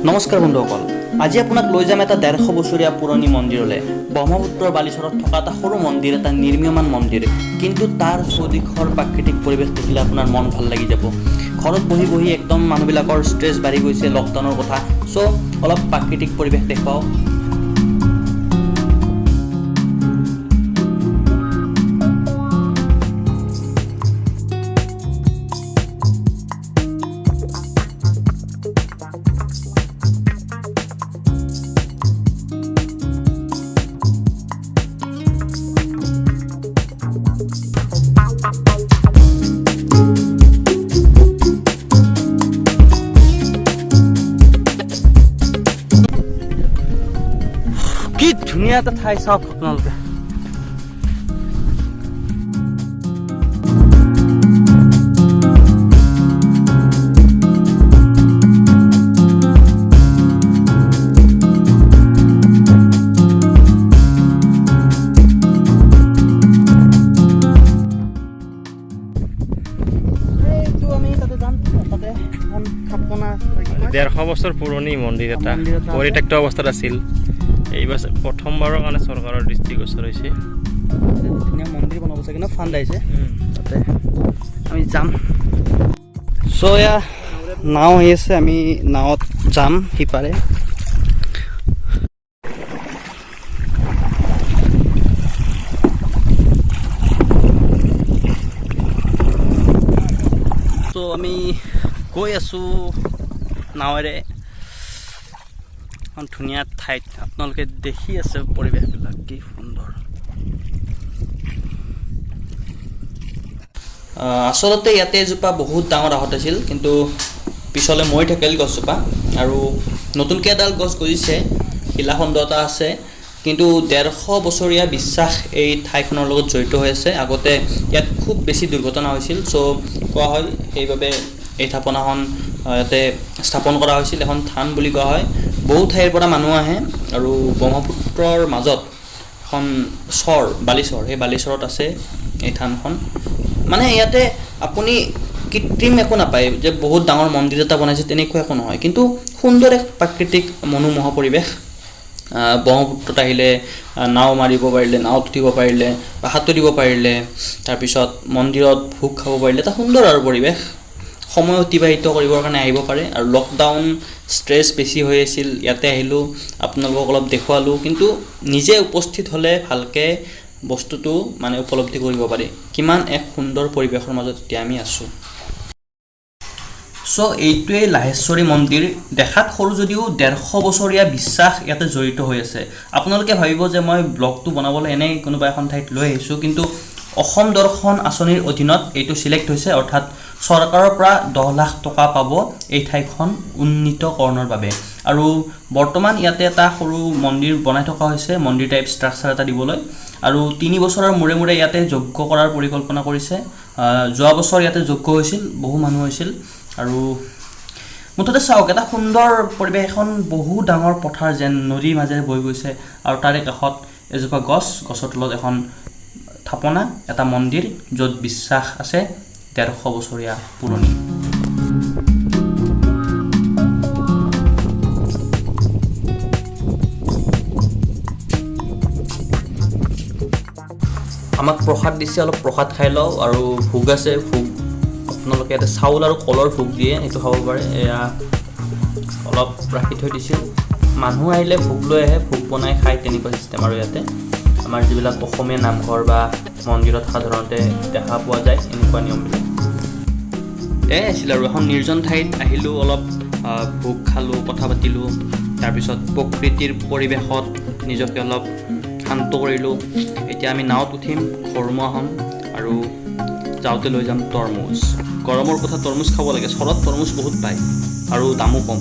নমস্কাৰ বন্ধুসকল, আজি আপোনাক লৈ যাম এটা 150 বছৰীয়া পুৰণি মন্দিৰলৈ। ব্ৰহ্মপুত্ৰৰ বালিচৰত থকা এটা সৰু মন্দিৰ, এটা নিৰ্মীয়মান মন্দিৰ। কিন্তু তাৰ চৌদিশৰ প্ৰাকৃতিক পৰিৱেশ দেখিলে আপোনাৰ মন ভাল লাগি যাব। ঘৰত বহি বহি একদম মানুহবিলাকৰ ষ্ট্ৰেছ বাঢ়ি গৈছে লকডাউনৰ কথা। চ' অলপ প্ৰাকৃতিক পৰিৱেশ দেখুৱাওঁ। কি ধুনীয়া এটা ঠাই, চাওক আপোনালোকে। এইটো আমি তাতে যাম, তাতে এখন থাপনা আছে, কি কয়? 150 বছৰ পুৰণি মন্দিৰ এটা। মন্দিৰ এটা আছে। পৰিত্যক্ত অৱস্থাত আছিল। এইবাৰ প্ৰথমবাৰৰ কাৰণে চৰকাৰৰ দৃষ্টিগোচৰ হৈছে। তাতে ধুনীয়া মন্দিৰ বনাব চাগে ন, ফাণ্ড আহিছে। তাতে আমি যাম। চ' এয়া নাও আহি আছে, আমি নাৱত যাম সিপাৰে। চ' আমি গৈ আছোঁ নাৱেৰে এখন ধুনীয়া ঠাইত। আপোনালোকে দেখি আছে পৰিৱেশবিলাক কি সুন্দৰ। আচলতে ইয়াতে এজোপা বহুত ডাঙৰ আহঁত আছিল, কিন্তু পিছলৈ মৰি থাকিল গছজোপা আৰু নতুনকৈ এডাল গছ গজিছে। শিলাখণ্ড এটা আছে, কিন্তু 150 বছৰীয়া বিশ্বাস এই ঠাইখনৰ লগত জড়িত হৈ আছে। আগতে ইয়াত খুব বেছি দুৰ্ঘটনা হৈছিল, চ' কোৱা হয় সেইবাবে এই থাপনাখন ইয়াতে স্থাপন কৰা হৈছিল। এখন থান বুলি কোৱা হয়। বহু ঠাইৰ পৰা মানুহ আহে আৰু ব্ৰহ্মপুত্ৰৰ মাজত এখন চৰ, বালিচৰ, সেই বালিচৰত আছে এই থানখন। মানে ইয়াতে আপুনি কৃত্ৰিম একো নাপায় যে বহুত ডাঙৰ মন্দিৰ এটা বনাইছে, তেনেকুৱা একো নহয়, কিন্তু সুন্দৰ এক প্ৰাকৃতিক মনোমোহা পৰিৱেশ। ব্ৰহ্মপুত্ৰত আহিলে নাও মাৰিব পাৰিলে, নাৱত উঠিব পাৰিলে বা সাঁতুৰিব পাৰিলে, তাৰপিছত মন্দিৰত ভোগ খাব পাৰিলে, এটা সুন্দৰ আৰু পৰিৱেশ। সময় অতিবাহিত কৰিবৰ কাৰণে আহিব পাৰে। আৰু লকডাউন ষ্ট্ৰেছ বেছি হৈ আছিল, ইয়াতে আহিলোঁ, আপোনালোকক অলপ দেখুৱালোঁ, কিন্তু নিজে উপস্থিত হ'লে ভালকৈ বস্তুটো মানে উপলব্ধি কৰিব পাৰি কিমান এক সুন্দৰ পৰিৱেশৰ মাজত এতিয়া আমি আছোঁ। চ' এইটোৱেই লাহেশ্বৰী মন্দিৰ। দেখাত সৰু যদিও 150 বছৰীয়া বিশ্বাস ইয়াতে জড়িত হৈ আছে। আপোনালোকে ভাবিব যে মই ব্লগটো বনাবলৈ এনেই কোনোবা এখন ঠাইত লৈ আহিছোঁ, কিন্তু অসম দৰ্শন আঁচনিৰ অধীনত এইটো চিলেক্ট হৈছে, অৰ্থাৎ চৰকাৰৰ পৰা 10 লাখ টকা পাব এই ঠাইখন উন্নীতকৰণৰ বাবে। আৰু বৰ্তমান ইয়াতে এটা সৰু মন্দিৰ বনাই থকা হৈছে, মন্দিৰ টাইপ ষ্ট্ৰাকচাৰ এটা দিবলৈ। আৰু 3 বছৰৰ মূৰে মূৰে ইয়াতে যজ্ঞ কৰাৰ পৰিকল্পনা কৰিছে। যোৱা বছৰ ইয়াতে যজ্ঞ হৈছিল, বহু মানুহ হৈছিল। আৰু মুঠতে চাওক, এটা সুন্দৰ পৰিৱেশ, এখন বহু ডাঙৰ পথাৰ যেন নদীৰ মাজেৰে বৈ গৈছে আৰু তাৰে কাষত এজোপা গছ, গছৰ তলত এখন থাপনা, এটা মন্দিৰ য'ত বিশ্বাস আছে 150 বছৰীয়া পুৰণি। আমাক প্ৰসাদ দিছে, অলপ প্ৰসাদ খাই লওঁ। আৰু ভোগ আছে, ভোগ আপোনালোকে ইয়াতে চাউল আৰু কলৰ ভোগ দিয়ে, সেইটো খাব পাৰে। এয়া অলপ ৰাখি থৈ দিছিল। মানুহ আহিলে ভোগ লৈ আহে, ভোগ বনাই খায়, তেনেকুৱা চিষ্টেম। আৰু ইয়াতে আমাৰ যিবিলাক অসমীয়া নামঘৰ বা মন্দিৰত সাধাৰণতে দেখা পোৱা যায় এনেকুৱা নিয়মবিলাক। এয়াই আছিল আৰু এখন নিৰ্জন ঠাইত আহিলোঁ, অলপ ভোগ খালোঁ, কথা পাতিলোঁ, তাৰপিছত প্ৰকৃতিৰ পৰিৱেশত নিজকে অলপ শান্ত কৰিলোঁ। এতিয়া আমি নাৱত উঠিম, ঘৰমুৱা হ'ম আৰু যাওঁতে লৈ যাম তৰমুজ। গৰমৰ কথা, তৰমুজ খাব লাগে। চৰত তৰমুজ বহুত পায় আৰু দামো কম।